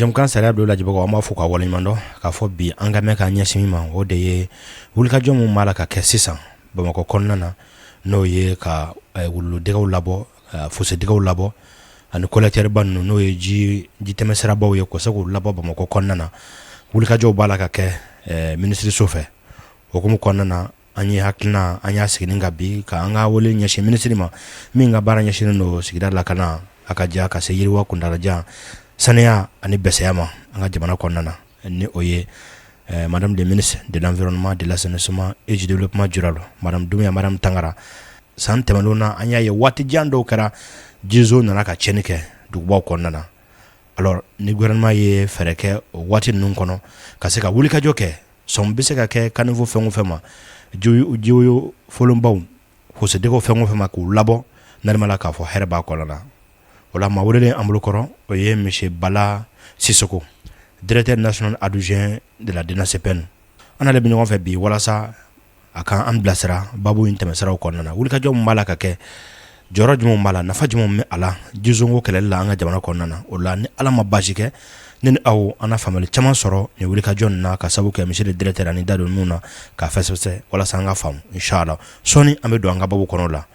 Jɛmukan sariya bulon lajɛbagaw, an b'a fo ka waleɲuman dɔn k'a fɔ bi an ka mɛn ka ɲɛsin min ma, o de ye wulikajɔ min b'a la ka kɛ sisan Bamakɔ kɔnɔna na, n'o ye ka wuluwuludingɛw labɔ, fossé dingɛw labɔ ani collecteur ba ninnu, n'o ye ji jitɛmɛsirabaw ye, ka se k'u labɔ Bamakɔ kɔnɔna na. Wulikajɔw b'a la ka kɛ minisiriso fɛ. O hukumu kɔnɔna na, an ye hakilina an y'a sigi ka bi ka an ka wele ɲɛsin minisiri ma min ka baara ɲɛsinnen don sigida lakana, a ka ja ka se yiriwa kuntaalajan, saniya ani bɛsɛya ma an ka jamana kɔnɔna na, ni o ye madame le ministre de l'Environnement, de l'Assainissement et du Développement durable, madame Doumbia Mariam Tangara. San tɛmɛnenw na, an y'a ye waati jan dɔw kɛra, jizo nana ka tiɲɛni kɛ dugubaw kɔnɔna na. Alors, ni gouvernement ye fɛɛrɛ kɛ o waati ninnu kɔnɔ ka se ka wulikajɔ kɛ, sɔn bɛ se ka kɛ caniveau fɛn o fɛn ma, jiwoyo folonbaw, fossé dingɛw fɛn o fɛn ma, k'u labɔ la k'a fɔ hɛrɛ b'a kɔnɔna na. O la, maa welelen an bolo kɔrɔ, o ye monsieur Bala Sisoko, directeur national adjoint de la DNACPN. An n'ale bɛ ɲɔgɔn fɛ bi walasa a ka an bilasira baabu in tɛmɛsiraw kɔnɔna na. Wulikajɔ min b'a la ka kɛ, jɔyɔrɔ jumɛn b'a la, nafa jumɛn bɛ a la jizonko kɛlɛli la an ka jamana kɔnɔna na? O la, ni Ala ma baasi kɛ, ne ni aw an na faamuyali caman sɔrɔ nin wulikajɔ nin na, ka sabu kɛ monsieur le directeur ani da don ninnu na k'a fɛsɛfɛsɛ walasa an ka faamu, inshallah. Sɔɔni an bɛ don an ka baabu kɔnɔ la.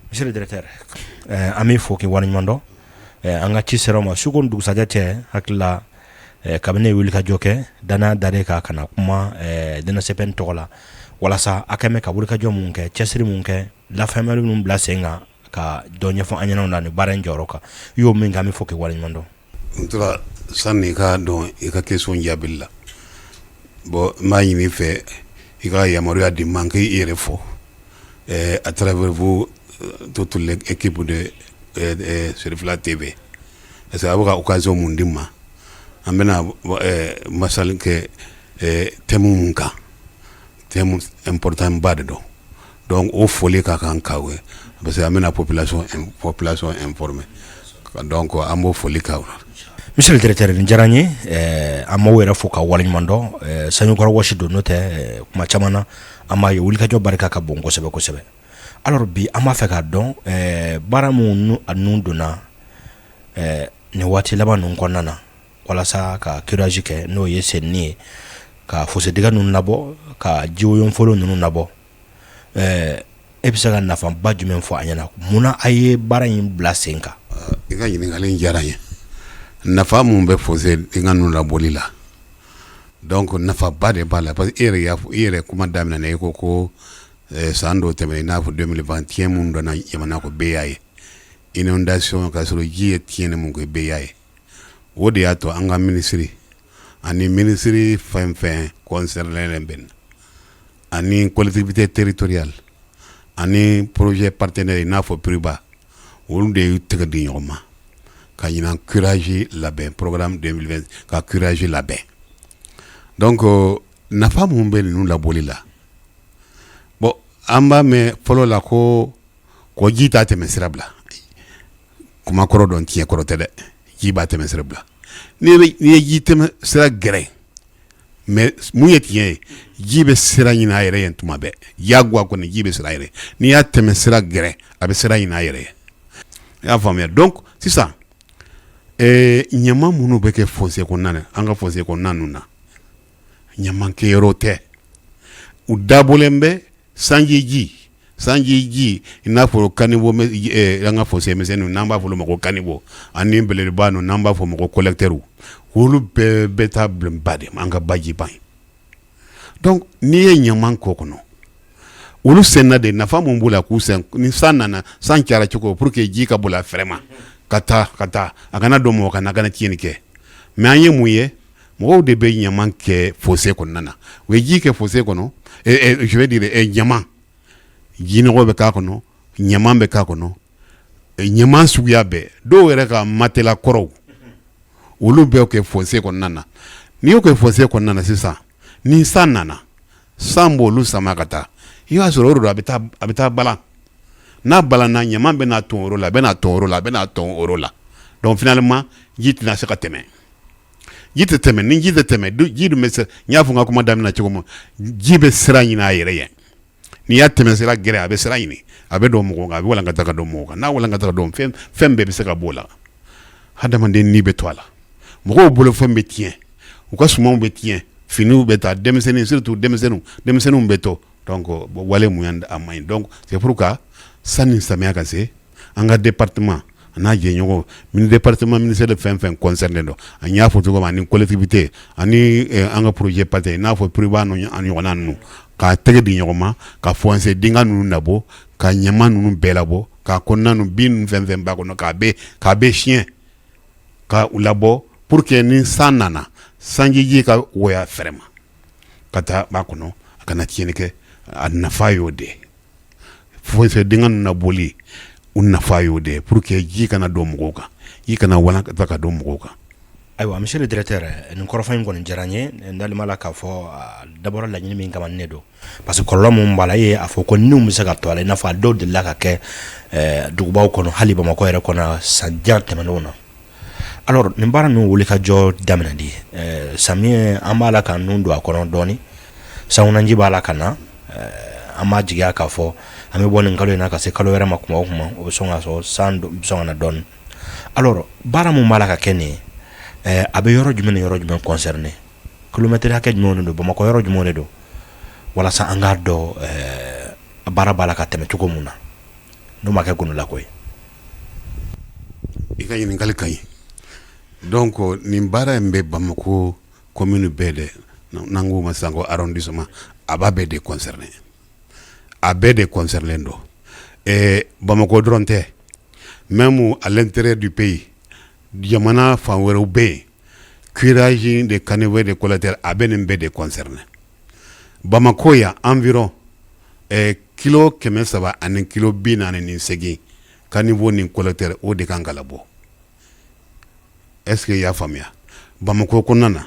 Monsieur le directeur, an b'i fo k'i waleɲuman dɔn. An ka ci sera ma su ko ni dugusajɛ cɛ. Hakili la, kabini wulikajɔ kɛ, danaya dar'e kan ka na kuma DNACPN tɔgɔ la walasa a ka mɛn ka wulikajɔ mun kɛ, cɛsiri mun kɛ, lafaamuyali minnu bila sen kan, ka dɔ ɲɛfɔ an ɲɛna ni baara in jɔyɔrɔ kan. I y'o min kɛ, an bɛ fo k'i waleɲuman dɔn. N tora sani i ka dɔn i ka question jaabili la, bon, n b'a ɲini i fɛ i ka yamaruya di n ma n k'i yɛrɛ fɔ à travers vous, toute l'équipe de Serifila TV, parce que a bɛ ka occasion mun di n ma, an bɛna masali kɛ thème mun kan, thème important ba de don. Donc o foli ka kan k'aw ye, parce que an bɛna population informer. Donc an b'o foli k'aw la. Monsieur le directeur, nin diyara n ye. An b'aw yɛrɛ fo ka waleɲuman dɔn. Sanjikɔrɔ wɔsi don, n'o tɛ kuma caman na an b'a ye wulikajɔ barika ka bon kosɛbɛ kosɛbɛ. Alors, bi an b'a fɛ k'a dɔn baara mun nun donna nin waati laban ninnu kɔnɔna na walasa ka curage kɛ, n'o ye senni ye, ka fossé dingɛ ninnu labɔ, ka jiwoyonfolo ninnu labɔ. E bɛ se ka nafaba jumɛn fɔ an ɲɛna? Munna a ye baara in bila sen kan? I ka ɲininkali in diyara n ye. Nafa mun bɛ fossé dingɛ ninnu labɔli la? Donc nafaba de b'a la, parce que e yɛrɛ y'a fɔ, i yɛrɛ kuma daminɛ na, i ko ko san dɔw tɛmɛnen, i n'a fɔ 2021 mun donna jamana kɔ, bɛɛ y'a ye inondation ka sɔrɔ ji ye tiɲɛni mun kɛ, bɛɛ y'a ye. O de y'a to an ka minisiri ani minisiri fɛn fɛn concerné bɛ na, ani collectivité territoriale ani projet partenaire, i n'a fɔ PRUBA, olu de y'u tɛgɛ di ɲɔgɔn ma ka ɲinan curage labɛn, programme 2020 ka curage labɛn. Donc nafa mun bɛ ninnu labɔli la? Bon, an b'a mɛn fɔlɔ la ko ji t'a tɛmɛ sira bila. Kuma kɔrɔ dɔn, tiɲɛ kɔrɔ tɛ dɛ. Ji b'a tɛmɛ sira bila n'i ye ji tɛmɛ sira gɛrɛ. Mais mun ye tiɲɛ ye? Ji bɛ sira ɲini a yɛrɛ ye tuma bɛɛ. Diyagoya kɔni, ji bɛ sira yɛrɛ. N'i y'a tɛmɛ sira gɛrɛ, a bɛ sira ɲini a yɛrɛ ye. I y'a faamuya? Donc sisan, ɲama minnu bɛ kɛ fossé kɔnɔna na, an ka fossé kɔnɔna ninnu na, ɲamankɛyɔrɔ tɛ. U dabɔlen bɛ sanji ji, i n'a fɔ caniveau, an ka fossé misɛnninw n'an b'a fɔ olu ma ko caniveau, ani belebeleba ninnu n'an b'a fɔ ma ko collecteur, olu bɛɛ bɛ taa ba de an ka bajiba in. Donc n'i ye ɲaman k'o kɔnɔ, olu senna de, nafa mun b'u la k'u sen? Ni san nana, san cayara cogo, pour que ji ka boli a fɛrɛ ma ka taa, a kana don mɔgɔ kan, a kana tiɲɛni kɛ. Mais an ye mun ye? Mɔgɔw de bɛ ɲaman kɛ fossé kɔnɔna na. U ye ji kɛ fossé kɔnɔ, je veux dire ɲaman, jinɔgɔ bɛ k'a kɔnɔ, ɲaman bɛ k'a kɔnɔ, ɲaman suguya bɛɛ. Dɔw yɛrɛ ka matelas kɔrɔw, olu bɛɛ kɛ fossé kɔnɔna na. N'i y'o kɛ fossé kɔnɔna na sisan, ni san nana, san b'olu sama ka taa. I b'a sɔrɔ o de don, a bɛ taa balan. N'a balanna, ɲaman bɛ n'a ton o yɔrɔ la, a bɛ n'a ton o yɔrɔ la, a bɛ n'a ton o yɔrɔ la. Donc finalement, ji tɛna se ka tɛmɛ, ji tɛ tɛmɛ. Ni ji tɛ tɛmɛ, ji dun bɛ se, n y'a fɔ n ka kuma daminɛ cogo min, ji bɛ sira ɲini a yɛrɛ ye. N'i y'a tɛmɛ sira gɛrɛ, a bɛ sira ɲini. A bɛ don mɔgɔ kan, a bɛ walankata ka don mɔgɔ kan. N'a walankata ka don, fɛn fɛn bɛɛ bɛ se ka b'o la. Hadamaden ni bɛ to a la, mɔgɔw bolo fɛn bɛ tiɲɛ, u ka sumanw bɛ tiɲɛ, finiw bɛ taa, denmisɛnnin, surtout denmisɛnninw, denmisɛnninw bɛ to. Donc wale mun a man ɲi. Donc c'est pourquoi sanni samiya ka se, an ka département a n'a jɛɲɔgɔn mini département, ministère de fɛn fɛn concerné don, an y'a fɔ cogo min, ani collectivité, ani an ka projet partenaire, i n'a fɔ PRUBA ninnu, a ɲɔgɔnna ninnu, k'a tɛgɛ di ɲɔgɔn ma ka fossé dingɛ ninnu labɔ, ka ɲama ninnu bɛɛ labɔ, k'a kɔnɔna ninnu, bin ninnu, fɛn fɛn b'a kɔnɔ, k'a bɛɛ siɲɛ ka u labɔ, pour que ni san nana, sanjiji ka wɔya fɛrɛ ma ka taa b'a kɔnɔ, a kana tiɲɛni kɛ. A nafa y'o de ye. Fossé dingɛ ninnu labɔli, u nafa y'o de ye, pour que ji kana don mɔgɔw kan, ji kana walankata ka don mɔgɔw kan. Ayiwa, monsieur le directeur, nin kɔrɔfɔ in kɔni diyara n ye. N dalen b'a la k'a fɔ a dabɔra laɲini min kama, ne don, parce que kɔlɔlɔ min b'a la, e ye a fɔ ko niw bɛ se ka to a la, i n'a fɔ a dɔw delila ka kɛ dugubaw kɔnɔ, hali Bamakɔ yɛrɛ kɔnɔ, san jan tɛmɛnenw na. Alors, nin baara ninnu wuli ka jɔ daminɛli, samiyɛ an b'a la ka nun don a kɔnɔ dɔɔni, sankunaji b'a la ka na. An b'a jigiya k'a fɔ an bɛ bɔ nin kalo in na ka se kalo wɛrɛ ma, kuma o kuma, o bɛ sɔn ka sɔrɔ san bɛ sɔn ka na dɔɔni. Alors, baara mun b'a la ka kɛ nin ye, a bɛ yɔrɔ jumɛn ni yɔrɔ jumɛn concerné? Kilomɛtiri hakɛ jumɛnw de don? Bamakɔ yɔrɔ jumɛnw de don, walasa an k'a dɔn baara b'a la ka tɛmɛ cogo mun na, n'o ma kɛ gundolako ye? I ka ɲininkali ka ɲi. Donc nin baara in bɛ Bamakɔ commune bɛɛ de, n'an k'o ma sisan ko arrondissement, a b'a bɛɛ de concerné, a bɛɛ de concerné don. Bamakɔ dɔrɔn tɛ, même à l'intérieur du pays, jamana fan wɛrɛw bɛ yen, curage de caniveau de collecteur, a bɛ nin bɛɛ de concerné. Bamakɔ yan, environ kilo 348 caniveau ni collecteur, o de kan ka labɔ. Est ce que i y'a faamuya? Bamakɔ kɔnɔna na,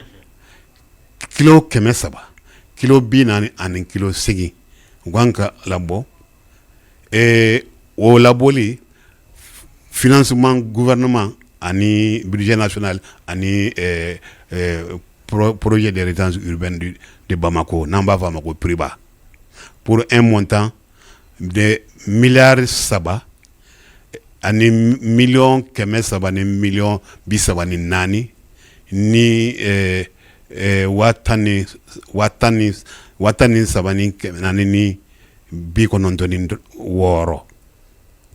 kilo 300, kilo 48, u kan ka labɔ. O labɔli, financement gouvernement ani budget national ani projet de résilience urbaine de Bamako, n'an b'a fɔ a ma ko PRUBA, pour un montant de miliyari 3 ani miliyɔn 300 ni miliyɔn 34 ni waa tan ni waa tan ni waa tan ni saba ni 496,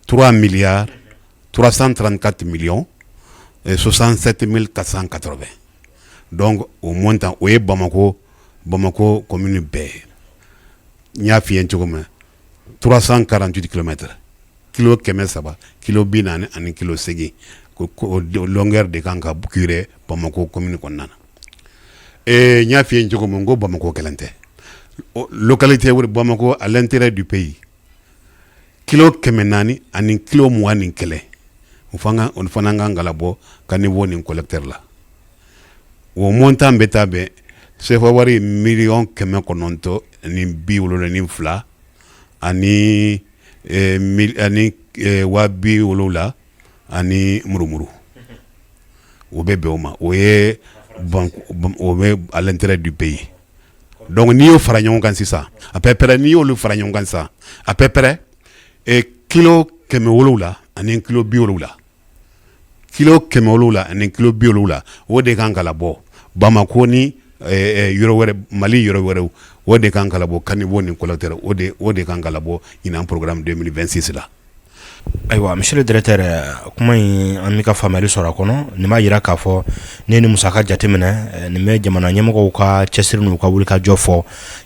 3 milliards 334 millions 67 480. Donc o montant, o ye Bamakɔ commune bɛɛ ye. N y'a f'i ye cogo min na, 348 kilomètres, kilo 300, kilo 48, o longueur de kan ka curer Bamakɔ commune kɔnɔna na. N y'a f'i ye cogo min ko Bamakɔ kelen tɛ, localité wɛrɛ, Bamakɔ, à l'intérieur du pays, kilo 400 ani kilo 21, o fana kan ka labɔ caniveau ni collecteur la. O montant bɛ taa bɛn CFA wari miliyɔn 972 ani 70,000 ani murumuru, o bɛ bɛn o ma. O ye o bɛ à l'intérieur du pays. Donc n'i y'o fara ɲɔgɔn kan sisan, à peu près, n'i y'olu fara ɲɔgɔn kan sisan, à peu près kilo 700 ani kilo 70, kilo 700 ani kilo 70, o de kan ka labɔ Bamakɔ ni yɔrɔ wɛrɛ, Mali yɔrɔ wɛrɛw, o de kan ka labɔ caniveau ni collecteur, o de kan ka labɔ ɲinan programme 2026 la. Ayiwa, monsieur le directeur, kuma in, an bɛ ka faamuyali sɔrɔ a kɔnɔ. Nin b'a jira k'a fɔ ne ni musaka jateminɛ, nin bɛ jamana ɲɛmɔgɔw ka cɛsiri n'u ka wuli ka jɔ fɔ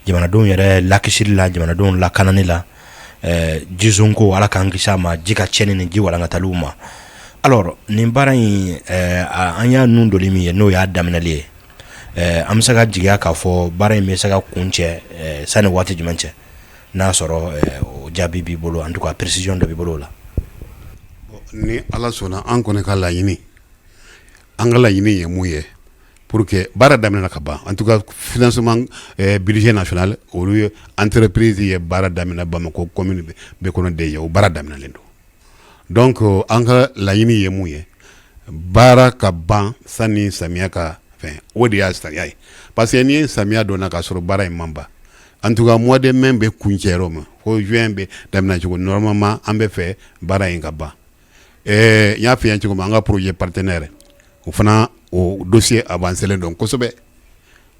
jamanadenw yɛrɛ lakisili la, jamanadenw lakanani la, jizonko, Ala k'an kisi a ma, ji ka tiɲɛni ni ji walankataliw ma. Alors, nin baara in, an y'a nun doli min ye, n'o y'a daminɛli ye, an bɛ se ka jigiya k'a fɔ baara in bɛ se ka kun cɛ sani waati jumɛn cɛ, n'a sɔrɔ o jaabi b'i bolo, en tout cas précision dɔ b'i bolo o la? Ni Ala sɔnna, an kɔni ka laɲini, an ka laɲini ye mun ye, pour que baara daminɛna ka ban, en tout cas financement budget national, olu ye entreprise ye baara daminɛ Bamakɔ commune bɛɛ kɔnɔ déjà, o baara daminɛlen don. Donc an ka laɲini ye mun ye? Baara ka ban sani samiya ka fɛn, o de y'a sariya ye, parce que n'i ye samiya donna k'a sɔrɔ baara in man ban. En tout cas, mois de mai bɛ kuncɛ yɔrɔ min fo juin bɛ daminɛ cogo, normalement an bɛ fɛ baara in ka ban. N y'a f'i ye cogo min, an ka projet partenaire, o fana, o dossier avancé len don kosɛbɛ.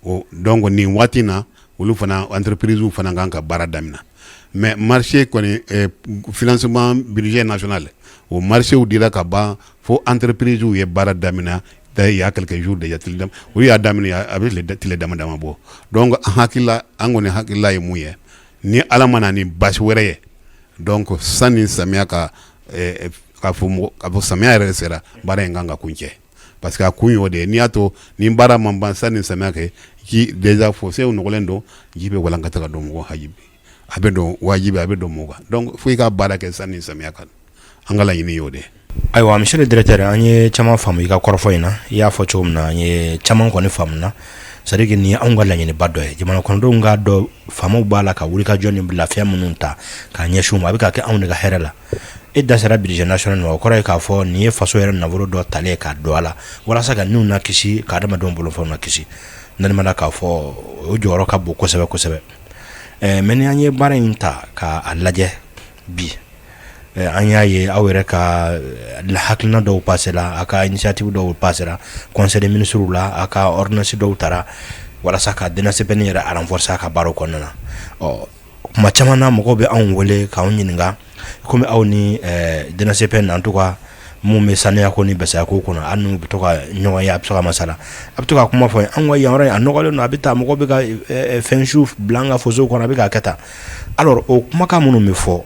O donc nin waati na, olu fana, entreprise fana kan ka baara daminɛ. Mais marché kɔni, financement budget national, o marché dira ka ban fo entreprise ye baara daminɛ il y a quelques jours déjà. Olu y'a daminɛ, a bɛ tile dama dama bɔ. Donc an hakilila, an kɔni hakilila ye mun ye, ni Ala ma na ni basi wɛrɛ ye, donc sanni samiya ka k'a fɔ, k'a fɔ samiya yɛrɛ sera, baara in kan ka kuncɛ, parce que a kun y'o de ye. N'i y'a to ni baara ma ban sanni samiya kɛ, ji déjà fossé nɔgɔlen don, ji bɛ walankata ka don mɔgɔ haji, a bɛ don wajibi, a bɛ don mɔgɔ kan. Donc fo i ka baara kɛ sanni samiya kan. An ka laɲini y'o de ye. Ayiwa, monsieur le directeur, an ye caman faamu i ka kɔrɔfɔ in na. I y'a fɔ cogo min na, an ye caman kɔni faamu. C'est à dire que nin ye anw ka laɲiniba dɔ ye, jamana kɔnɔdenw k'a dɔn faamaw b'a la ka wuli ka jɔ ni lafiya minnu ta k'a ɲɛsin u ma, a bɛ ka kɛ anw de ka hɛrɛ la. E da sera budget national ma, o kɔrɔ ye k'a fɔ nin ye faso yɛrɛ nafolo dɔ talen k'a don a la walasa ka niw na kisi, ka adamadenw bolofɛnw na kisi. N'a k'a fɔ o jɔyɔrɔ ka bon kosɛbɛ kosɛbɛ. Mais ni an ye baara in ta k'a lajɛ bi, an y'a ye aw yɛrɛ ka hakilina dɔw pasera, a ka initiative dɔw pasera conseil des ministres la, a ka ordonnance dɔw tara walasa ka DNCPN yɛrɛ renforcer a ka baaraw kɔnɔna na. Ɔ, kuma caman na, mɔgɔw bɛ anw wele k'anw ɲininka, komi aw ni DNCPN, en tout cas mun bɛ saniya ko ni bɛsɛya ko kɔnɔ, hali n'u bɛ to ka ɲɔgɔn ye, a bɛ to ka masala, a bɛ to ka kuma fɔ an ka yan yɔrɔ in a nɔgɔlen don, a bɛ taa mɔgɔ bɛ ka fɛn su bila an ka fossé kɔnɔ, a bɛ k'a kɛ tan. Alors o kumakan minnu bɛ fɔ,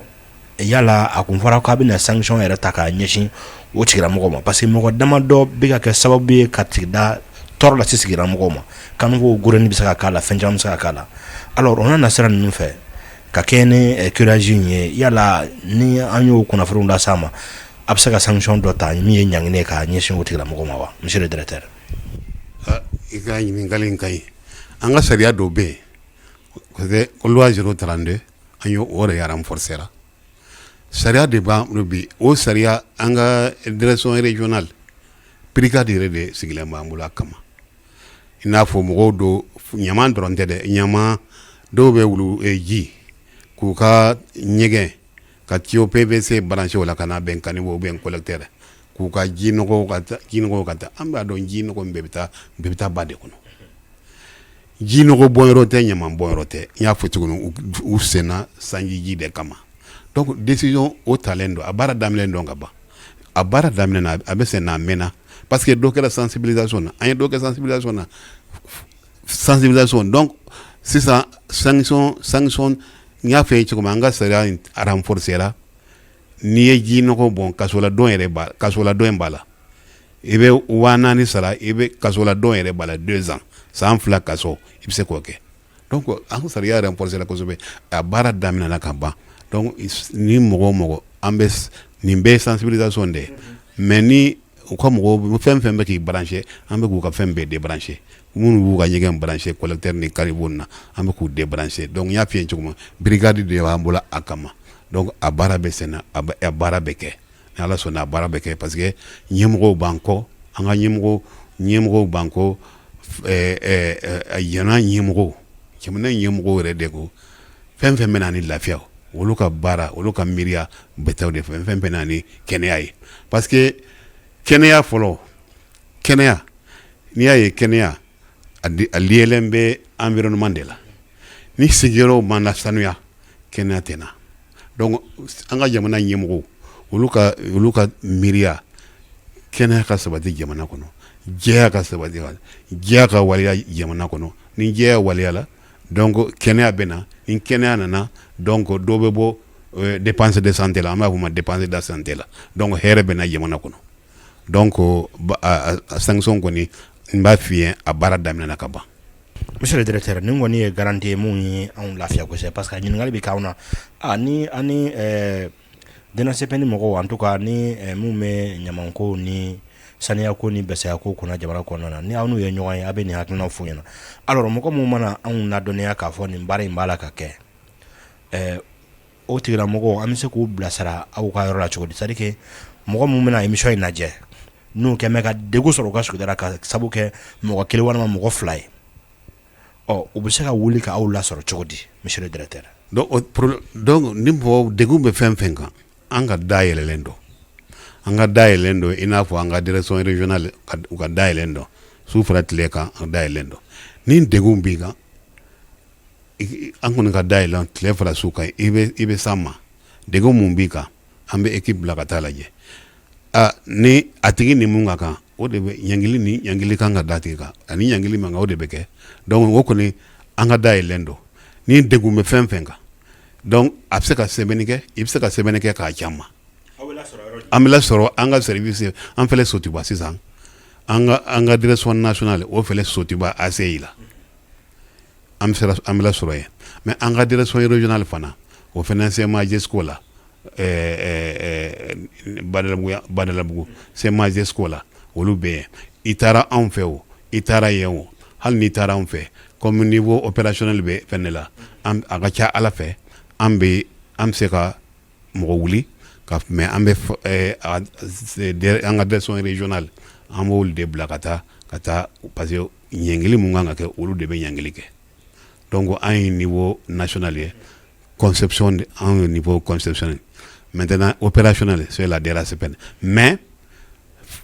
yala a kun fɔra k'a bɛna sanction yɛrɛ ta k'a ɲɛsin o tigilamɔgɔw ma? Parce que mɔgɔ damadɔ bɛ ka kɛ sababu ye ka sigida tɔɔrɔ lase sigida mɔgɔw ma. Caniveau goudron bɛ se ka k'a la, fɛn caman bɛ se ka k'a la. Alors o n'a nasira ninnu fɛ ka kɛ ni curage in ye, yala ni an y'o kunnafoniw las'a ma, a bɛ se ka sanction dɔ ta min ye ɲangini ye k'a ɲɛsin o tigilamɔgɔw ma wa, monsieur le directeur? I ka ɲininkali in ka ɲi. An ka sariya dɔw bɛ yen, parce que loi 032, an y'o o de renforcer la. Sariya de b'an bolo bi. O sariya, an ka direction régionale, brigade yɛrɛ de sigilen b'an bolo a kama. I n'a fɔ mɔgɔw do ɲaman dɔrɔn tɛ dɛ, ɲaman dɔw bɛ wulu ji k'u ka ɲɛgɛn ka tuyau PVC branché o la ka na bɛn caniveau ou bien collecteur, k'u ka ji nɔgɔw ka taa, ji nɔgɔw ka taa. An b'a dɔn ji nɔgɔ bɛɛ bɛ taa ba de kɔnɔ. Ji nɔgɔ bɔnyɔrɔ tɛ, ɲaman bɔnyɔrɔ tɛ. N y'a fɔ cogo min, u senna sanji ji de kama. Donc décision o talen don, a baara daminɛ don ka ban. A baara daminɛ na, a bɛ sen na, a mɛnna, parce que dɔ kɛra sensibilisation na, an ye dɔ kɛ sensibilisation na, sensibilisation. Donc sisan sanction, n y'a fɔ ye cogo min, an ka sariya in renforcer la. N'i ye ji nɔgɔ bɔn, kasoladon yɛrɛ b'a, kasoladon b'a la, i bɛ 4000 sara, i bɛ kasoladon yɛrɛ b'a la, 2 ans, san 2 kaso, i bɛ se k'o kɛ. Donc an ka sariya renforcer la kosɛbɛ, a baara daminɛna ka ban. Donc ni mɔgɔ o mɔgɔ, an bɛ nin bɛɛ ye sensibilisation de ye. Mais ni u ka mɔgɔw fɛn fɛn bɛ k'i branché, an bɛ k'u ka fɛn bɛɛ débranché. Minnu b'u ka ɲɛgɛn branché collecteur ni caniveau na, an bɛ k'u débranché. Donc n y'a f'i ye cogo min, brigade de b'an bolo a kama. Donc a baara bɛ sen na, a baara bɛ kɛ ni Ala sɔnna, a baara bɛ kɛ, parce que ɲɛmɔgɔw b'an kɔ, an ka ɲɛmɔgɔw b'an kɔ, jamana ɲɛmɔgɔw, jamana ɲɛmɔgɔw yɛrɛ de ko fɛn fɛn bɛ na ni lafiya, olu ka baara, olu ka miiriya bɛ taa o de fɛ, fɛn fɛn na ni kɛnɛya ye. Parce que kɛnɛya fɔlɔ, kɛnɛya, n'i y'a ye kɛnɛya a liyɛlɛn bɛ environnement de la. Ni sigiyɔrɔw ma lasanuya, kɛnɛya tɛ na. Donc an ka jamana ɲɛmɔgɔw, olu ka miiriya, kɛnɛya ka sabati jamana kɔnɔ, jɛya ka sabati, jɛya ka waleya jamana kɔnɔ. Ni jɛya waleya la, donc kɛnɛya bɛ na. Ni kɛnɛya nana, donc dɔ bɛ bɔ dépense de santé la, an b'a fɔ o ma dépense de santé la. Donc hɛrɛ bɛ na jamana kɔnɔ. Donc a sanction kɔni, n b'a f'i ye, a baara daminɛna ka ban. Monsieur le directeur, nin kɔni ye garantie ye mun ye anw lafiya kosɛbɛ, parce que a ɲininkali bɛ k'anw na a ni ani DNCPN mɔgɔw, en tout cas ni mun bɛ ɲamanko ni saniyako ni bɛsɛyako kunna jamana kɔnɔna na, ni aw n'u ye ɲɔgɔn ye, a bɛ nin hakilinaw f'u ɲɛna. Alors mɔgɔ mun mana anw ladɔnniya k'a fɔ nin baara in b'a la ka kɛ, o tigilamɔgɔw, an bɛ se k'u bilasira aw ka yɔrɔ la cogo di? C'est à dire que mɔgɔ mun bɛna émission in lajɛ, n'u kɛn bɛ ka degun sɔrɔ u ka sigida la ka sabu kɛ mɔgɔ kelen walima mɔgɔ fila ye, Ɔ, u bɛ se ka wuli ka aw lasɔrɔ cogo di, monsieur le directeur? Donc ni mɔgɔ degun bɛ fɛn fɛn kan, an ka da yɛlɛlen don, an ka da yɛlɛlen don, i n'a fɔ an ka direction régionale, u ka da yɛlɛlen don su fara tile kan, an da yɛlɛlen don. Ni degun b'i kan, an kɔni ka da yɛlɛn tile fara su kan, i bɛ s'an ma. Degun mun b'i kan, an bɛ équipe bila ka taa lajɛ. Aa, ni a tigi ni mun ka kan, o de bɛ ɲangili, ni ɲangili kan ka da tigi kan, ani ɲangili man kan, o de bɛ kɛ. Donc o kɔni, an ka da yɛlɛlen don. Ni degun bɛ fɛn fɛn kan, donc a bɛ se ka sɛbɛnni kɛ, i bɛ se ka sɛbɛnni kɛ k'a ci an ma. An bɛ lasɔrɔ an ka service, an filɛ Sotuba sisan. An ka direction nationale, o filɛ Sotuba ACI la, an bɛ an bɛ lasɔrɔ yen. Mais an ka direction régionale fana, o fana CMA GESCO la, Badalabugu CMA GESCO la, olu bɛ yen. I taara anw fɛ o, i taara yen o, hali n'i taara anw fɛ, comme niveau opérationnel bɛ fɛn de la, a ka ca Ala fɛ, an bɛ se ka mɔgɔ wuli ka, mais an bɛ an ka direction régionale, an b'olu de bila ka taa, parce que ɲangili mun kan ka kɛ, olu de bɛ ɲangili kɛ. Donc an ye niveau national ye, conception, an ye niveau conceptionnel. Maintenant, opérationnel, c'est la DRACPN. Mais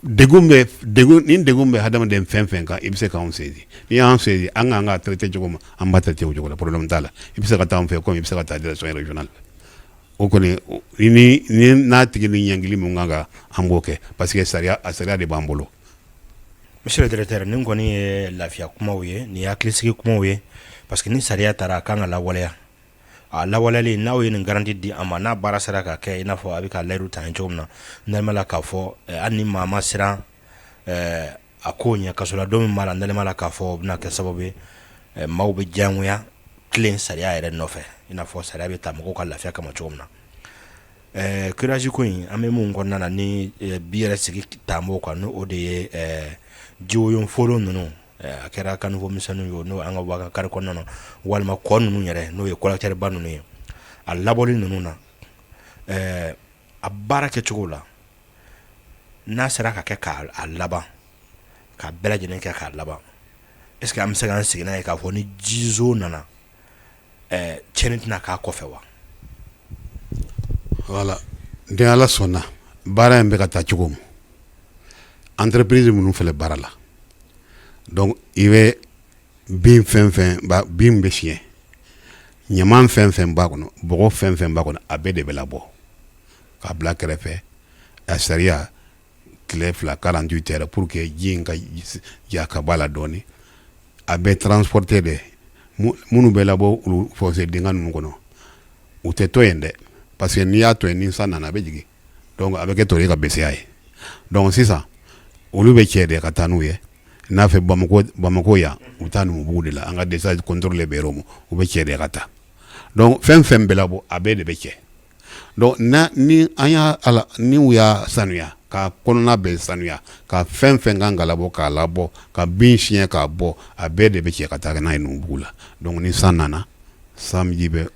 degun bɛ degun, ni degun bɛ hadamaden fɛn fɛn kan, i bɛ se k'anw saisi. N'i y'an saisi, an k'an ka traiter cogo min, an b'a traiter o cogo la, problème t'a la. I bɛ se ka taa an fɛ komi i bɛ se ka taa direction régionale. O kɔni, ni n'a tigi ni ɲangili mun kan ka, an b'o kɛ, parce que sariya, a sariya de b'an bolo. Monsieur le directeur, nin kɔni ye lafiya kumaw ye, nin ye hakilisigi kumaw ye, parce que ni sariya taara, a kan ka lawaleya. A lawaleyali, n'aw ye nin garantie di an ma, n'a baara sera ka kɛ i n'a fɔ a bɛ ka layidu ta ye cogo min na, n dalen b'a la k'a fɔ hali ni maa ma siran a ko ɲɛ, kasoladon min b'a la, n dalen b'a la k'a fɔ o bɛna kɛ sababu ye, maaw bɛ diyagoya tilen sariya yɛrɛ nɔfɛ, i n'a fɔ sariya bɛ ta mɔgɔw ka lafiya kama cogo min na. Curage ko in, an bɛ mun kɔnɔna na ni bi yɛrɛ sigi taabolo kan, n'o de ye jiwoyon folon ninnu, a kɛra caniveau misɛnninw ye o, n'o an ka waga kari kɔnɔna na, walima kɔ ninnu yɛrɛ, n'o ye collecteur ba ninnu ye, a labɔli ninnu na, a baara kɛcogo la, n'a sera ka kɛ k'a laban, k'a bɛɛ lajɛlen kɛ k'a laban, est ce que an bɛ se k'an sigi n'a ye k'a fɔ ni jizo nana, tiɲɛni tɛna k'a kɔfɛ wa? Voilà, ni Ala sɔnna, baara in bɛ ka taa cogo min, entreprise minnu filɛ baara la, donc i bɛ bin fɛn fɛn ba, bin bɛ siɲɛ, ɲaman fɛn fɛn b'a kɔnɔ, bɔgɔ fɛn fɛn b'a kɔnɔ, a bɛɛ de bɛ labɔ k'a bila kɛrɛfɛ. A sariya tile 2, 48 heures, pour que ji in ka ja ka bɔ a la dɔɔnin. A bɛ transporter de. Minnu bɛ labɔ olu fossé dingɛ ninnu kɔnɔ, u tɛ to yen dɛ, parce que n'i y'a to yen, ni san nana, a bɛ jigin, donc a bɛ kɛ toli ka besiya ye. Donc sisan, olu bɛ cɛ de ka taa n'u ye n'a fɛ Bamakɔ yan, u bɛ taa Numubugu de la, an ka décharge contrôlée bɛ yɔrɔ min, u bɛ cɛ de ka taa. Donc fɛn fɛn bɛ labɔ, a bɛɛ de bɛ cɛ. Donc na ni an y'a ala ni u y'a sanuya, ka kɔnɔna bɛɛ sanuya, ka fɛn fɛn kan ka labɔ k'a labɔ, ka bin siɲɛ k'a bɔ, a bɛɛ de bɛ cɛ ka taa n'a ye Numubugu la. Donc ni san nana, sanji bɛ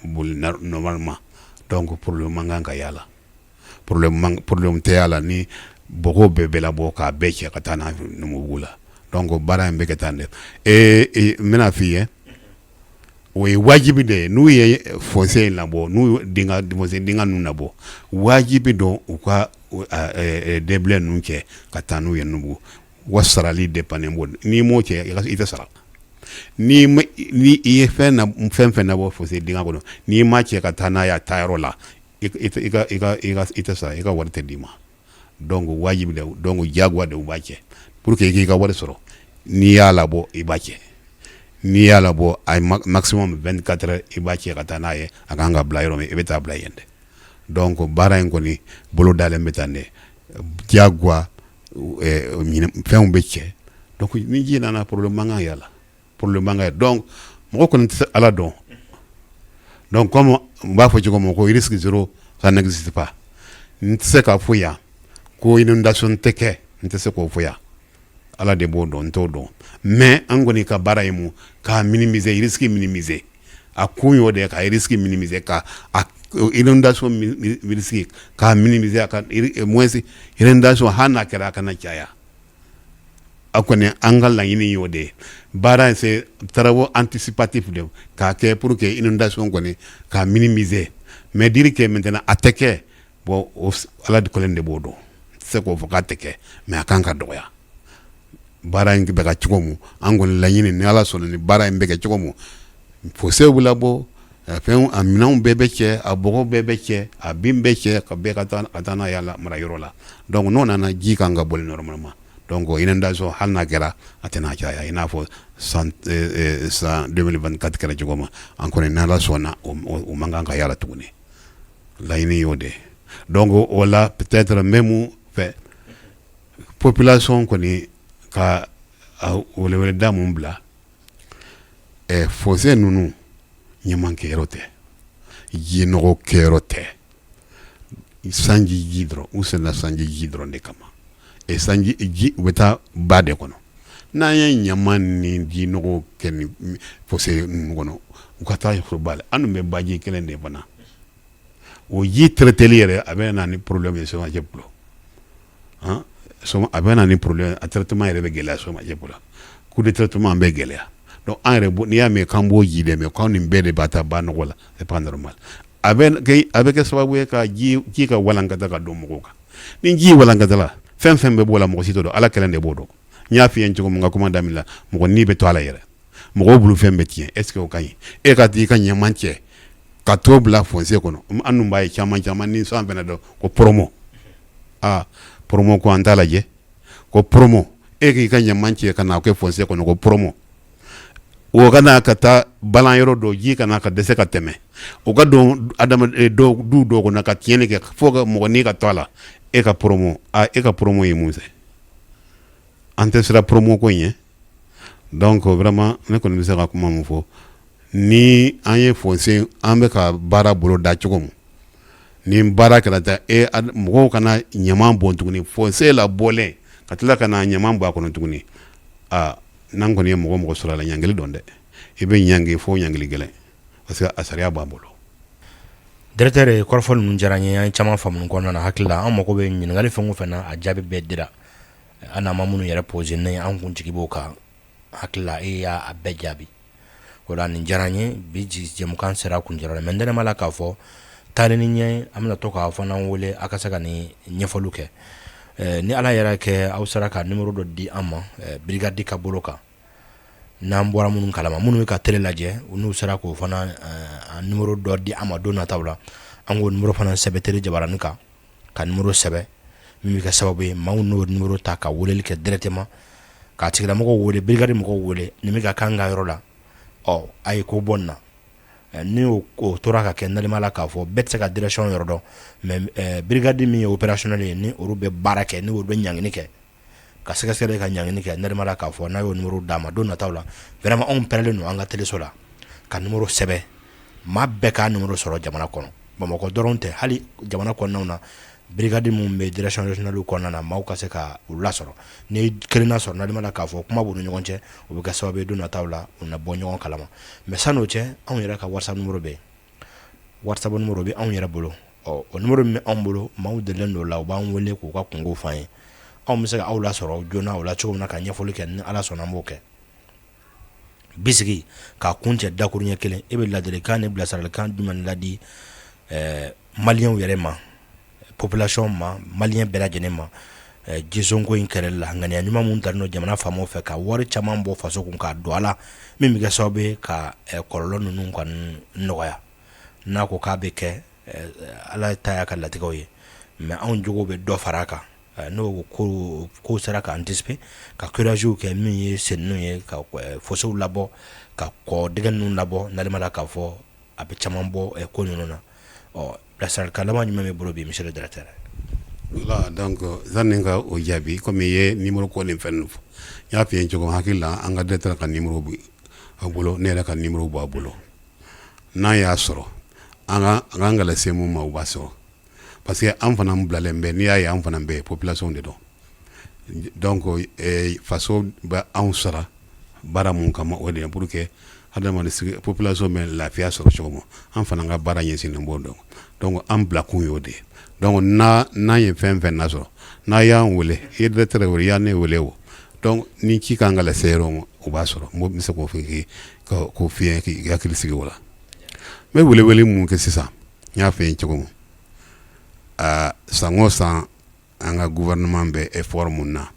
boli normalement, donc problème man kan ka y'a la, problème tɛ y'a la ni bɔgɔ bɛɛ bɛ labɔ k'a bɛɛ cɛ ka taa n'a Numubugu la. Donc baara in bɛ kɛ tan de. Ee, n bɛna f'i ye, o ye wajibi de ye. N'u ye fossé in labɔ, n'u ye fossé dingɛ ninnu labɔ, wajibi don u ka déblai ninnu cɛ ka taa n'u ye Numubugu wa. Sarali dépend b'o, n'i m'o cɛ, i tɛ sara. Ni ni i ye fɛn na, fɛn fɛn nabɔ fossé dingɛ kɔnɔ, n'i ma cɛ ka taa n'a ye a taayɔrɔ la, i ka i ka i ka i tɛ sara, i ka wari tɛ d'i ma. Donc wajibi de, donc diyagoya de, u b'a cɛ pour que i k'i ka wari sɔrɔ. N'i y'a labɔ, i b'a cɛ. N'i y'a labɔ, a maximum 24 heures, i b'a cɛ ka taa n'a ye a kan ka bila yɔrɔ min, i bɛ taa bila yen dɛ. Donc baara in kɔni bolo dalen bɛ tan dɛ, diyagoya fɛnw bɛ cɛ. Donc ni ji nana, problème man kan y'a la, problème man kan. Donc mɔgɔ kɔni tɛ se Ala dɔn. Donc comme n b'a fɔ cogo min ko risque zéro, ça n'existe pas, n tɛ se k'a fɔ yan ko inondation tɛ kɛ, n tɛ se k'o fɔ yan. Ala de b'o dɔn, n t'o dɔn. Mais an kɔni ka baara ye mun? K'a minimiser, risque minimiser. A kun y'o de ye, ka risque minimiser, ka a inondation risque k'a minimiser, a ka moins inondation, hali n'a kɛra, a kana caya. A kɔni, an ka laɲini y'o de ye. Baara in, c'est travaux anticipatifs de k'a kɛ pour que inondation kɔni k'a minimiser. Mais dire que maintenant a tɛ kɛ, bon, o Ala kɔni de b'o dɔn. N tɛ se k'o fɔ k'a tɛ kɛ, mais a kan ka dɔgɔya. Baara in bɛ ka cogo mun, an kɔni laɲini, ni Ala sɔnna, ni baara in bɛ kɛ cogo mun, fossé bɛ labɔ, fɛn a minɛnw bɛɛ bɛ cɛ, a bɔgɔ bɛɛ bɛ cɛ, a bin bɛ cɛ, ka bɛɛ ka taa n'a ye mara yɔrɔ la. Donc n'o nana, ji kan ka boli normalement. Donc inondation, hali n'a kɛra, a tɛna caya i n'a fɔ san 2024 kɛra cogo min. An kɔni, n'Ala sɔnna, o man kan ka y'a la tuguni. Laɲini y'o de ye. Donc o la, peut-être n bɛ mun fɛ, population kɔni ka weleweleda mun bila, fossé ninnu, ɲaman kɛyɔrɔ tɛ, jinɔgɔ kɛyɔrɔ tɛ. Sanji ji dɔrɔn, u senna sanji ji dɔrɔn de kama. E sanji ji, u bɛ taa ba de kɔnɔ. N'an ye ɲaman ni jinɔgɔ kɛ ni fossé ninnu kɔnɔ, u ka taa sɔrɔ ba la. An dun bɛ baji kelen de fana. O ji traiteli yɛrɛ, a bɛ na ni problème ye SOMAGEP bolo. A bɛ na ni problème, a traitement yɛrɛ bɛ gɛlɛya SOMAGEP bolo, coût de traitement bɛ gɛlɛya. Donc an yɛrɛ, n'i y'a mɛn k'an b'o ji dɛ, mais k'anw nin bɛɛ de b'a taa ba nɔgɔ la, c'est pas normal. A bɛ kɛ sababu ye ka ji ka walankata ka don mɔgɔw kan. Ni ji walankata la, fɛn fɛn bɛ b'o la, mɔgɔ si t'o dɔn, Ala kelen de b'o dɔn. N y'a f'i ye cogo min n ka kuma daminɛ la, mɔgɔ ni bɛ to a la yɛrɛ, mɔgɔw bolo fɛn bɛ tiɲɛ. Est ce que o ka ɲi? E ka t'i ka ɲaman cɛ ka t'o bila fossé kɔnɔ. An dun b'a ye caman caman ni san fɛnɛ dɔn ko promo, aa, promo ko an t'a lajɛ ko promo. E k'i ka ɲaman cɛ ka na kɛ fossé kɔnɔ ko promo, o ka na ka taa balan yɔrɔ dɔ, ji kana ka dɛsɛ ka tɛmɛ, o ka don adama dɔw du dɔw kɔnɔ ka tiɲɛni kɛ fo ka mɔgɔ ni ka to a la. E ka promo, a e ka promo ye mun fɛ? An tɛ siran promo ko in ye. Donc vraiment, ne kɔni bɛ se ka kuma mun fɔ, ni an ye fossé, an bɛ ka baara bolo da cogo min, ni baara kɛra ta, e mɔgɔw kana ɲaman bɔn tuguni fossé la bɔlen ka tila ka na ɲaman bɔ a kɔnɔ tuguni. Aa, n'an kɔni ye mɔgɔ mɔgɔ sɔrɔ a la, ɲangili dɔn dɛ, i bɛ ɲangi fo ɲangili gɛlɛn, parce que a sariya b'an bolo. Directeur, kɔrɔfɔ ninnu diyara n ye. An ye caman faamu kɔnɔna na. Hakili la, an mago bɛ ɲininkali fɛn o fɛn na, a jaabi bɛɛ dira an n'an ma minnu yɛrɛ posé, ni an kun jigi b'o kan. Hakili la, e y'a bɛɛ jaabi o la. Nin diyara n ye. Bi jɛmukan sera kuncɛyɔrɔ la, mais n dalen la k'a fɔ taalen ni ɲɛ, an bɛna to k'a fana wele a ka se ka nin ɲɛfɔliw kɛ. Ni Ala yɛrɛ kɛ, aw sera ka numéro dɔ di an ma brigade ka bolo kan, n'an bɔra minnu kalama, minnu bɛ ka télé lajɛ, n'u sera k'o fana numéro dɔ di an ma don nataw la, an k'o numéro fana sɛbɛn télé jabaranin kan, ka numéro sɛbɛn min bɛ kɛ sababu ye maaw n'o numéro ta ka weleli kɛ directement, k'a tigilamɔgɔw wele, brigade mɔgɔw wele, nin bɛ ka k'an ka yɔrɔ la, ɔ, a ye ko bɔ nin na. Ni o tora ka kɛ, n dalen b'a la k'a fɔ bɛɛ tɛ se ka direction yɔrɔ dɔn, mais brigade min ye opérationnel ye, ni olu bɛ baara kɛ, ni olu bɛ ɲangini kɛ, ka sɛgɛsɛgɛli ka ɲangini kɛ, n dalen b'a la k'a fɔ n'a y'o numéro d'a ma don nataw la, vraiment anw pɛrɛlen don an ka téléso la ka numéro sɛbɛn, maa bɛɛ k'a numéro sɔrɔ jamana kɔnɔ. Bamakɔ dɔrɔn tɛ, hali jamana kɔnɔnaw na, brigade minnu bɛ direction régionale kɔnɔna na, maaw ka se ka u lasɔrɔ. Ni kelen na sɔrɔ, n'ale la k'a fɔ kuma b'u ni ɲɔgɔn cɛ, o bɛ kɛ sababu ye don nataw la u na bɔ ɲɔgɔn kalama. Mais san'o cɛ, anw yɛrɛ ka WhatsApp numéro bɛ yen, WhatsApp numéro bɛ anw yɛrɛ bolo. Ɔ, o numéro min bɛ anw bolo, maaw delilen don o la, u b'an wele k'u ka kungo f'an ye. Anw bɛ se ka aw lasɔrɔ joona o la cogo min na ka ɲɛfɔli kɛ, ni Ala sɔnna, an b'o kɛ. Bisigi k'a kun cɛ dakuruɲɛ kelen, e bɛ ladilikan ni bilasiralikan jumɛn ladi maliyɛnw yɛrɛ ma, population ma, maliyɛn bɛɛ lajɛlen ma, jisonko in kɛlɛli la, ŋaniya ɲuman mun talen don jamana faamaw fɛ ka wari caman bɔ faso kun k'a don a la, min bɛ kɛ sababu ye ka kɔlɔlɔ ninnu ka nɔgɔya? N'a ko k'a bɛ kɛ, Ala ta y'a ka latigɛw ye, mais anw jogo bɛ dɔ fara a kan. N'o ko sera ka anticiper, ka curage kɛ, min ye sen ye, ka fosséw labɔ, ka kɔ dingɛ ninnu labɔ, n'ale la k'a fɔ a bɛ caman bɔ ko ninnu na. Ɔ, bilasiralikan laban jumɛn bɛ bolo bi, monsieur le directeur? Voilà, donc sanni ka o jaabi, komi i ye numéro ko ni fɛn ninnu fɔ, n y'a f'i ye cogo min, hakili la, an ka directeur ka numéro bɛ a bolo, ne yɛrɛ ka numéro b'a bolo. N'an y'a sɔrɔ, an ka an kan ka lase mun ma, u b'a sɔrɔ, parce que an fana bilalen bɛ. N'i y'a ye an fana bɛ yen, population de don. Donc faso bɛ anw sara baara mun kama, o de ye pour que adamaden sigi, population bɛ lafiya sɔrɔ cogo min. An fana ka baara ɲɛsinnen b'o dɔn. Donc an bilakun y'o de ye. Donc n'a n'an ye fɛn fɛn nasɔrɔ, n'a y'an wele, i ye directeur wele, i y'a ne wele o. Donc ni ci kan ka lase yɔrɔ ma, o b'a sɔrɔ n bɛ se k'o fɔ k'o f'i ye k'i hakili sigi o la. N bɛ welewele mun kɛ sisan, n y'a f'i ye cogo min, san o san an ka gouvernement bɛ effort mun na,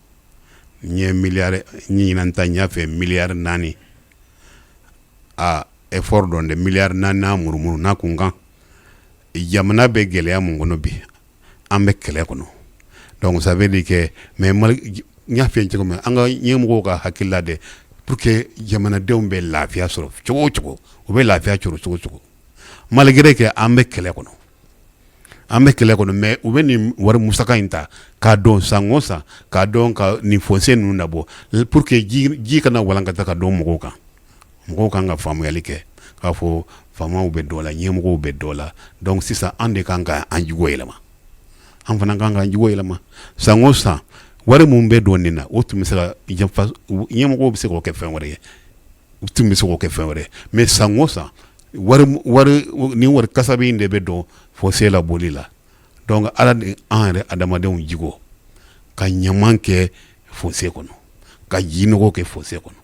n ye miliyari ɲinan ta, n y'a fɛ miliyari 4, aa effort dɔn dɛ, miliyari 4 n'a murumuru n'a kunkan. Jamana bɛ gɛlɛya mun kɔnɔ bi, an bɛ kɛlɛ kɔnɔ. Donc ça veut dire que, mais n y'a f'i ye cogo min, an ka ɲɛmɔgɔw ka hakilila de pour que jamanadenw bɛ lafiya sɔrɔ cogo o cogo, u bɛ lafiya sɔrɔ cogo o cogo, malgré que an bɛ kɛlɛ kɔnɔ, an bɛ kɛlɛ kɔnɔ, mais u bɛ nin wari musaka in ta k'a dɔn san o san, k'a dɔn ka nin fossé ninnu labɔ pour que ji kana walankata ka don mɔgɔw kan. Mɔgɔw kan ka faamuyali kɛ k'a fɔ faamaw bɛ dɔ la, ɲɛmɔgɔw bɛ dɔ la. Donc sisan an de kan ka an jogo yɛlɛma, an fana kan k'an jogo yɛlɛma. San o san wari mun bɛ don nin na, o tun bɛ se ka ɲɛmɔgɔw bɛ se k'o kɛ fɛn wɛrɛ ye, u tun bɛ se k'o kɛ fɛn wɛrɛ ye. Mais san o san wari wari ni wari kasabi in de bɛ don fossé labɔli la. Donc ala ni an yɛrɛ adamadenw jogo ka ɲaman kɛ fossé kɔnɔ, ka ji nɔgɔ kɛ fossé kɔnɔ,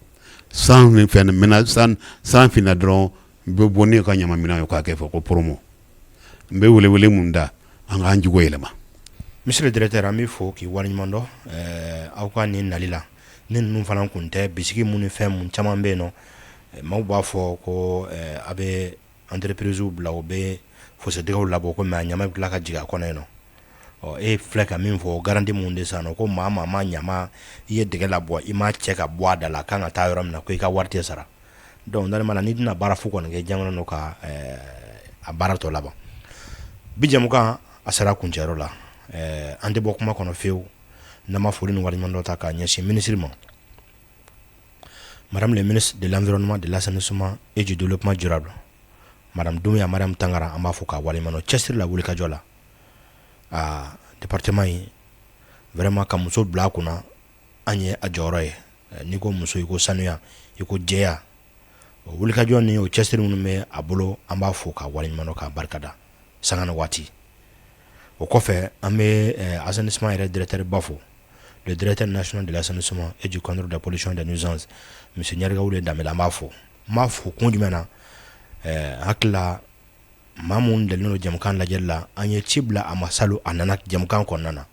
san ni fɛn mɛna, san san finna dɔrɔn bɛ bɔ ne ka ɲama minɛn ye k'a kɛ fɔ ko promo. N bɛ welewele mun da, an k'an jogo yɛlɛma. Monsieur le directeur, an b'i fo k'i waleɲuman dɔn aw ka nin nali la. Ni ninnu fana kun tɛ, bisigi mun ni fɛn mun caman bɛ yen nɔ, maaw b'a fɔ ko a bɛ entreprise bila, u bɛ fossé dingɛw labɔ ko mais a ɲama bɛ tila ka jigin a kɔnɔ yen nɔ. Ɔ e filɛ ka min fɔ, garantie mun de san nɔ, ko maa maa ma ɲama i ye dingɛ labɔ, i m'a cɛ ka bɔ a da la a kan ka taa yɔrɔ min na, ko i ka wari tɛ sara. Donc normalement n'i tɛna baara fu kɔni kɛ, jamana n'o ka a baara tɔ laban. Bi jɛmukan a sera kuncɛyɔrɔ la. An tɛ bɔ kuma kɔnɔ fiyewu n'an ma foli ni waleɲuman dɔ ta k'a ɲɛsin minisiri ma, madame le ministre de l'Environnement, de l'Assainissement et du Développement durable, madame Doumbia Mariam Tangara. An b'a fɔ k'a waleɲuman dɔn cɛsiri la, wulikajɔ la. Aa département in vraiment, ka muso bila a kunna, an ye a jɔyɔrɔ ye. N'i ko muso, i ko sanuya, i ko jɛya. O wulikajɔ ni o cɛsiri minnu bɛ a bolo, an b'a fo k'a waleɲuman dɔn, k'a barikada sanga ni waati. O kɔfɛ, an bɛ assainissement yɛrɛ directeur ba fo, le directeur national de l'Assainissement et du Contrôle de la Pollution des Nuisances, monsieur Ɲarigawule Danbele. An b'a fo. N b'a fo kun jumɛn na? Hakili la, maa mun delilen don jɛmukan lajɛli la, an ye ci bila a ma salon, a nana jɛmukan kɔnɔna na.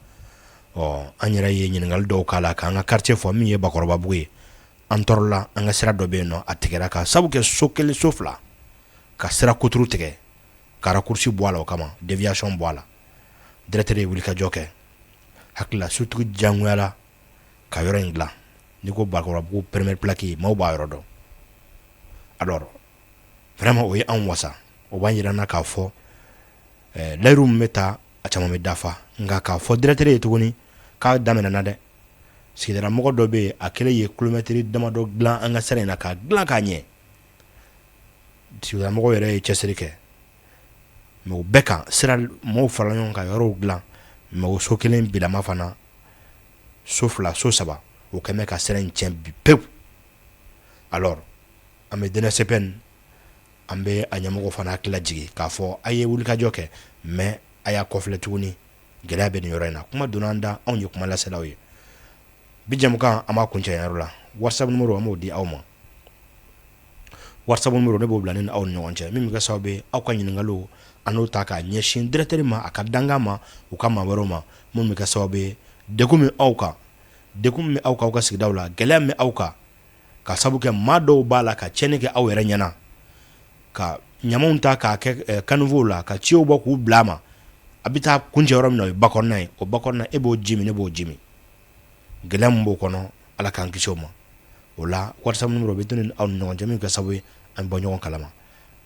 Ɔ an yɛrɛ ye ɲininkali dɔw k'a la k'an ka quartier fɔ, min ye Bakɔrɔbabugu ye. An tɔɔrɔla, an ka sira dɔ bɛ yen nɔ, a tigɛra ka sabu kɛ so kelen, so fila ka sira kuturu tigɛ ka raccourci bɔ a la, o kama déviation bɔ a la. Directeur ye wulikajɔ kɛ, hakili la sotigi diyagoyala ka yɔrɔ in dilan. N'i ko Bakɔrɔbabugu première plaque, maaw b'a yɔrɔ dɔn. Alors vraiment o ye anw wasa, o b'an yira n na k'a fɔ layiru min bɛ ta, a caman bɛ dafa. Nka k'a fɔ directeur ye tuguni k'a daminɛna dɛ, sigidala mɔgɔ dɔ bɛ yen, a kɛlen ye kilomɛtiri damadɔ dilan an ka sira in na, k'a dilan k'a ɲɛ. Sigidala mɔgɔw yɛrɛ ye cɛsiri kɛ, mais o bɛɛ kan sira mɔgɔw farala ɲɔgɔn kan yɔrɔw dilan, mais o so kelen bilama fana, so fila, so saba, o kɛlen bɛ ka sira in tiɲɛ bi pewu. Alors an bɛ DNSPN, an bɛ a ɲɛmɔgɔ fana hakili lajigin k'a fɔ a ye wulikajɔ kɛ, mais a y'a kɔfilɛ tuguni, gɛlɛya bɛ nin yɔrɔ in na. Kuma donna an da, anw ye kuma laselaw ye. Bi jɛmukan, an b'a kuncɛ yɔrɔ la. WhatsApp numéro, an b'o di aw ma. WhatsApp numéro, ne b'o bila ne ni aw ni ɲɔgɔn cɛ, min bɛ kɛ sababu ye aw ka ɲininkaliw, an n'o ta k'a ɲɛsin directeur ma, a ka dankan ma, u ka maa wɛrɛw ma, minnu bɛ kɛ sababu ye degun min aw kan, degun min bɛ aw kan aw ka sigidaw la, gɛlɛya min bɛ aw kan ka sababu kɛ maa dɔw b'a la ka tiɲɛni kɛ aw yɛrɛ ɲɛna, ka ɲamaw ta k'a kɛ caniveau la, ka tuyau bɔ k'u bila a ma, a bɛ taa kuncɛ yɔrɔ min na, o ye ba kɔnɔna ye. O ba kɔnɔna, e b'o ji min, ne b'o ji min, gɛlɛya min b'o kɔnɔ, Ala k'an kisi o ma. O la WhatsApp numéro bɛ to ni aw ni ɲɔgɔn cɛ, min kɛ sababu ye an bɛ bɔ ɲɔgɔn kalama.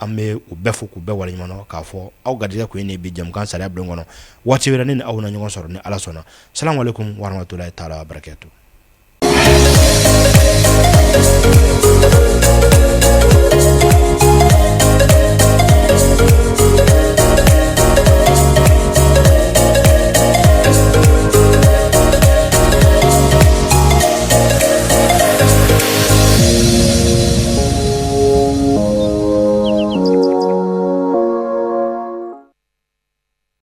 An bɛ u bɛɛ fo k'u bɛɛ waleɲuman dɔn, k'a fɔ aw garijɛgɛ kun ye nin bi jɛmukan sariya bulon kɔnɔ. Waati wɛrɛ, ne ni aw na ɲɔgɔn sɔrɔ ni Ala sɔnna. Salamu aleykum warahmatulahi taala wabarakatuh.